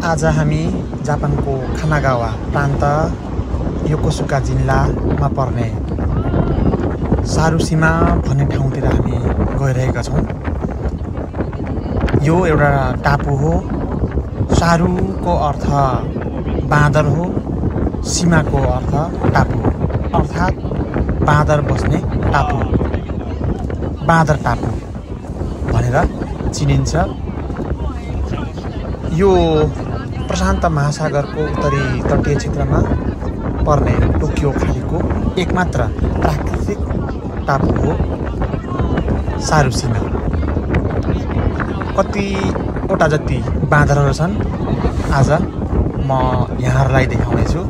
आज हामी जापानको खानागावा प्रान्त योकोसुका जिल्लामा पर्ने सारुसीमा भन्ने ठाउँतिर हामी गइरहेका छौँ। यो एउटा टापु हो। सारुको अर्थ बाँदर हो, सीमाको अर्थ टापु अर्थात् बाँदर बस्ने टापु, बाँदर टापु भनेर चिनिन्छ। यो प्रशान्त महासागरको उत्तरी तटीय क्षेत्रमा पर्ने टोकियो खाडीको एकमात्र प्राकृतिक टापु हो सारुसीमा। कतिवटा जति बाँदरहरू छन् आज म यहाँहरूलाई देखाउनेछु।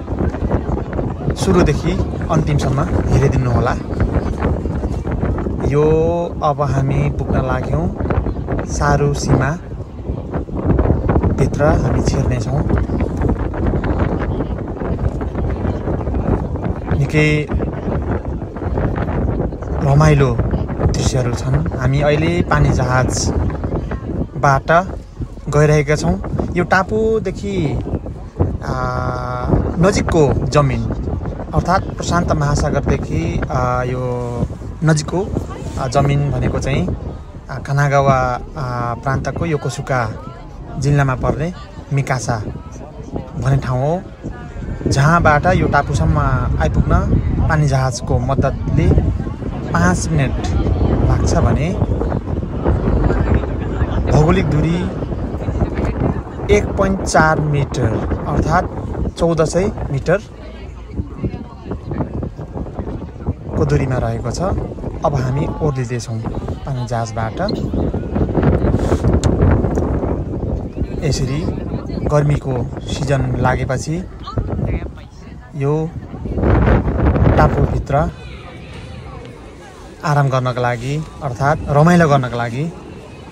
सुरुदेखि अन्तिमसम्म हेरिदिनु होला। यो अब हामी पुग्न लाग्यौँ सारुसीमा भित्र हामी छिर्नेछौँ। निकै रमाइलो दृश्यहरू छन्। हामी अहिले पानी जहाजबाट गइरहेका छौँ। यो टापुदेखि नजिकको जमिन अर्थात् प्रशान्त महासागरदेखि यो नजिकको जमिन भनेको चाहिँ खानागावा प्रान्तको योकोसुका जिल्लामा पर्ने मिकासा भन्ने ठाउँ हो, जहाँबाट यो टापुसम्म आइपुग्न पानी जहाजको मद्दतले 5 मिनट लाग्छ भने भौगोलिक दूरी 1.4 मिटर अर्थात् 1400 मिटर को दूरीमा रहेको छ। अब हामी ओर्लिँदैछौँ पानी जहाजबाट। यसरी गर्मीको सिजन लागेपछि यो टापुभित्र आराम गर्नको लागि अर्थात् रमाइलो गर्नको लागि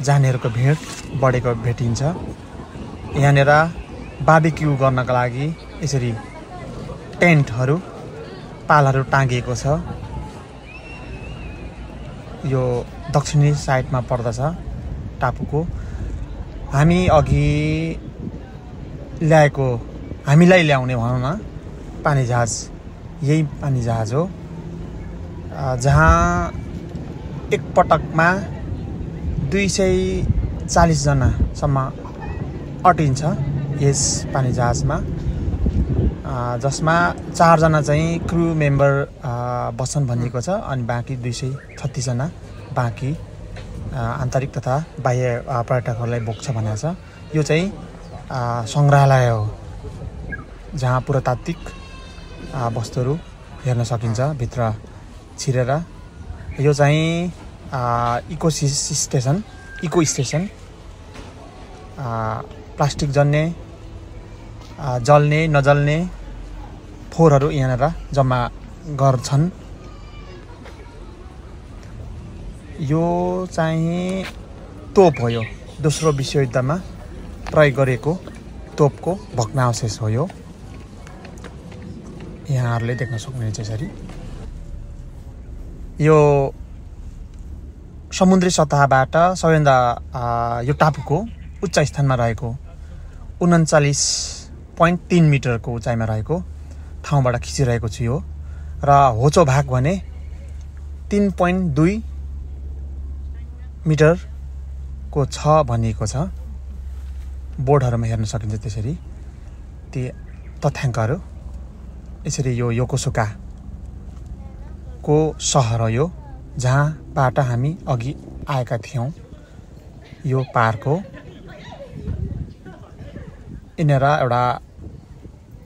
जानेहरूको भिड बढेको भेटिन्छ। यहाँनिर बार्बिक्यू गर्नको लागि यसरी टेन्टहरू, पालहरू टाँगिएको छ। यो दक्षिणी साइडमा पर्दछ टापुको। हामी अघि ल्याएको, हामीलाई ल्याउने भनौँ न, पानी जहाज यही पानी जहाज हो, जहाँ एक पटकमा 240 जनासम्म अटिन्छ यस पानी जहाजमा, जसमा 4 जना चाहिँ क्रू मेम्बर बस्छन् भनिएको छ अनि बाँकी 236 जना बाँकी आन्तरिक तथा बाह्य पर्यटकहरूलाई बोक्छ भनेको छ। यो चाहिँ सङ्ग्रहालय हो जहाँ पुरातात्विक वस्तुहरू हेर्न सकिन्छ भित्र छिरेर। यो चाहिँ इको स्टेसन प्लास्टिक जन्ने, जल्ने नजल्ने फोहोरहरू यहाँनिर जम्मा गर्छन्। यो चाहिँ तोप हो। यो दोस्रो विश्वयुद्धमा प्रयोग गरिएको तोपको भग्नावशेष हो। यो यहाँहरूले देख्न सक्नुहुन्छ। यसरी यो समुद्री सतहबाट सबैभन्दा यो टापुको उच्च स्थानमा रहेको 39.3 मिटरको उचाइमा रहेको ठाउँबाट खिचिरहेको छु यो। र होचो भाग भने 3.2 मिटरको छ भनिएको छ। बोर्डहरूमा हेर्न सकिन्छ त्यसरी ती तथ्याङ्कहरू। यसरी यो योकोसुकाको सहर हो यो, जहाँबाट हामी अघि आएका थियौँ। यो पार्क हो। यिनीहरू एउटा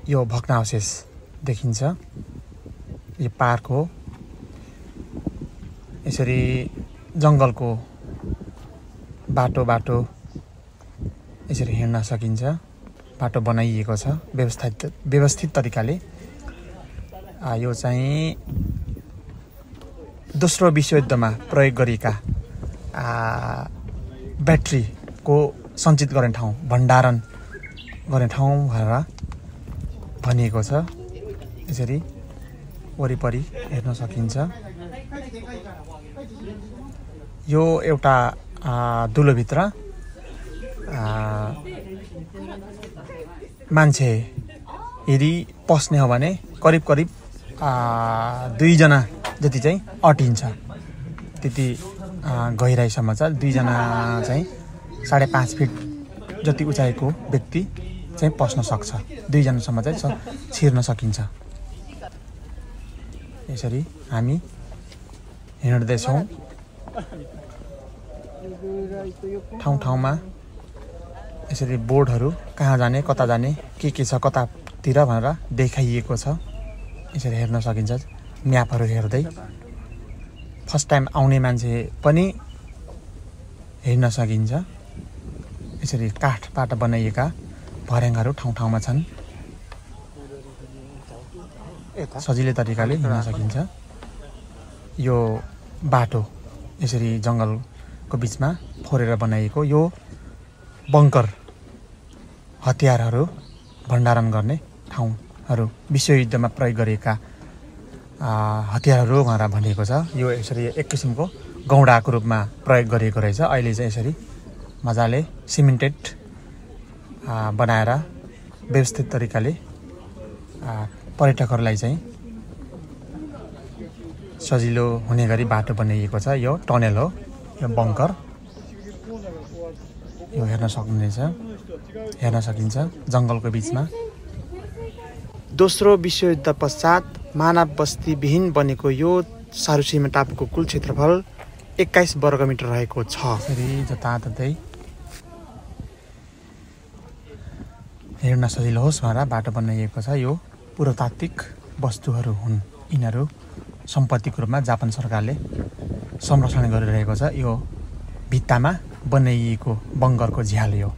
यो भग्नावशेष देखिन्छ। यो पार्क हो। यसरी जङ्गलको बाटो यसरी हिँड्न सकिन्छ। बाटो बनाइएको छ व्यवस्थित तरिकाले। यो चाहिँ दोस्रो विश्वयुद्धमा प्रयोग गरिएका ब्याट्रीको सञ्चित गर्ने ठाउँ, भण्डारण गर्ने ठाउँ भनेर भनिएको छ। यसरी वरिपरि हेर्न सकिन्छ। यो एउटा दुलोभित्र मान्छे यदि पस्ने हो भने करिब 2 जना जति चाहिँ अटिन्छ। त्यति गहिराइसम्म छ। 2 जना चाहिँ 5.5 फिट जति उचाइको व्यक्ति चाहिँ पस्न सक्छ। 2 जनासम्म चाहिँ छिर्न सकिन्छ। यसरी हामी हिँड्दैछौँ ठाउँ ठाउँमा। यसरी बोर्डहरू कहाँ जाने कता जाने के छ कतातिर भनेर देखाइएको छ। यसरी हेर्न सकिन्छ म्यापहरू हेर्दै। फर्स्ट टाइम आउने मान्छे पनि हेर्न सकिन्छ। यसरी काठबाट बनाइएका भर्याङहरू ठाउँ ठाउँमा छन्। सजिलै तरिकाले हिँड्न सकिन्छ। यो बाटो यसरी जङ्गलको बिचमा फोरेर बनाइएको यो बङ्कर हतियारहरू भण्डारण गर्ने ठाउँहरू विश्वयुद्धमा प्रयोग गरेका हतियारहरू भनेर भनिएको छ। यो यसरी एक किसिमको गौडाको रूपमा प्रयोग गरिएको रहेछ। अहिले चाहिँ यसरी मजाले सिमेन्टेड बनाएर व्यवस्थित तरिकाले पर्यटकहरूलाई चाहिँ सजिलो हुने गरी बाटो बनाइएको छ। यो टनेल हो, यो बङ्कर। यो हेर्न सकिन्छ जङ्गलको बिचमा। दोस्रो विश्वयुद्ध पश्चात मानव बस्ती विहीन बनेको यो सारुसीमा टापुको कुल क्षेत्रफल 21 वर्गमिटर रहेको छ। यसरी जताततै हेर्न सजिलो होस् भनेर बाटो बनाइएको छ। यो पुरातात्विक वस्तुहरू हुन्। यिनीहरू सम्पत्तिको रूपमा जापान सरकारले संरक्षण गरिरहेको छ। यो भित्तामा बनाइएको बङ्करको झ्याल हो।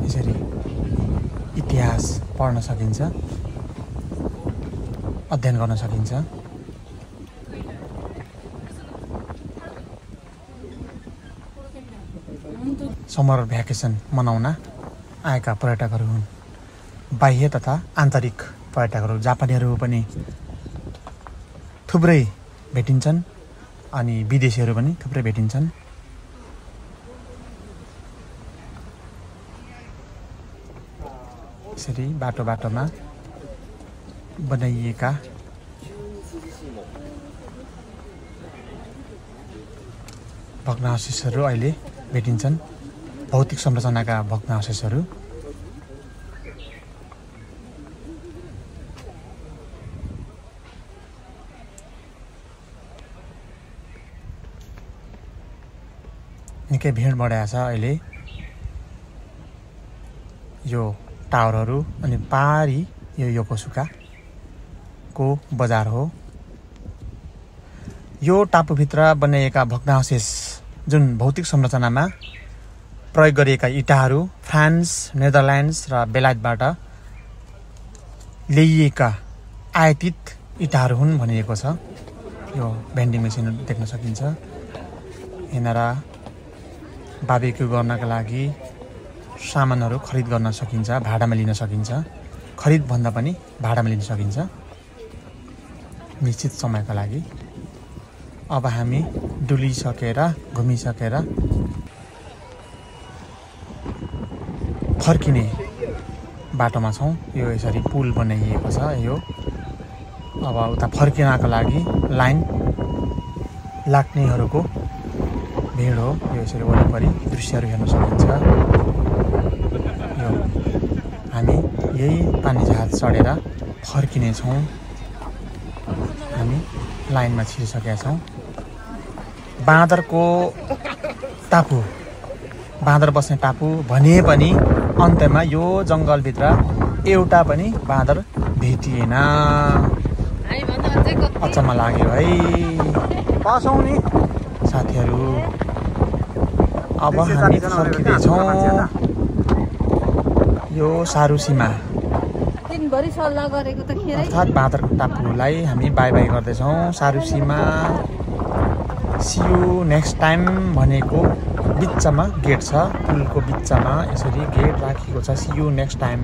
यसरी इतिहास पढ्न सकिन्छ, अध्ययन गर्न सकिन्छ। समर भ्याकेसन मनाउन आएका पर्यटकहरू हुन्। बाह्य तथा आन्तरिक पर्यटकहरू जापानीहरू पनि थुप्रै भेटिन्छन् अनि विदेशीहरू पनि थुप्रै भेटिन्छन्। यसरी बाटोमा बनाइएका भग्नावशेषहरू अहिले भेटिन्छन्। भौतिक संरचनाका भग्नावशेषहरू। निकै भिड बढाएको छ अहिले। यो टावरहरू अनि पारी यो योकोसुकाको बजार हो। यो टापुभित्र बनाइएका भग्नावशेष जुन भौतिक संरचनामा प्रयोग गरिएका इँटाहरू फ्रान्स, नेदरल्यान्ड्स र बेलायतबाट ल्याइएका आयातित इँटाहरू हुन् भनिएको छ। यो भेन्डिङ मेसिन देख्न सकिन्छ। यहाँनिर बार्बिक्यू गर्नका लागि सामानहरू खरिद गर्न सकिन्छ, भाडामा लिन सकिन्छ। खरिद भन्दा पनि भाडामा लिन सकिन्छ निश्चित समयका लागि। अब हामी डुलिसकेर घुमिसकेर फर्किने बाटोमा छौँ। यो यसरी पुल बनाइएको छ। यो अब उता फर्किनका लागि लाइन लाग्नेहरूको भिड हो। यो यसरी वरिपरि दृश्यहरू हेर्न सकिन्छ। यो हामी यही पानी जहाज चढेर फर्किने छौँ। हामी लाइनमा छिरिसकेका छौँ। बाँदरको टापु, बाँदर बस्ने टापु भनिए पनि अन्त्यमा यो जङ्गलभित्र एउटा पनि बाँदर भेटिएन। अचम्म लाग्यो है। पसौँ नि साथीहरू। अब हामी फर्किँदैछौँ यो सारुसीमा अर्थात् बाँदरको टापुलाई हामी बाई बाई गर्दैछौँ। सारुसीमा सी यू नेक्स्ट टाइम भनेको बिचमा गेट छ, पुलको बिचमा यसरी गेट राखिएको छ। See you next time.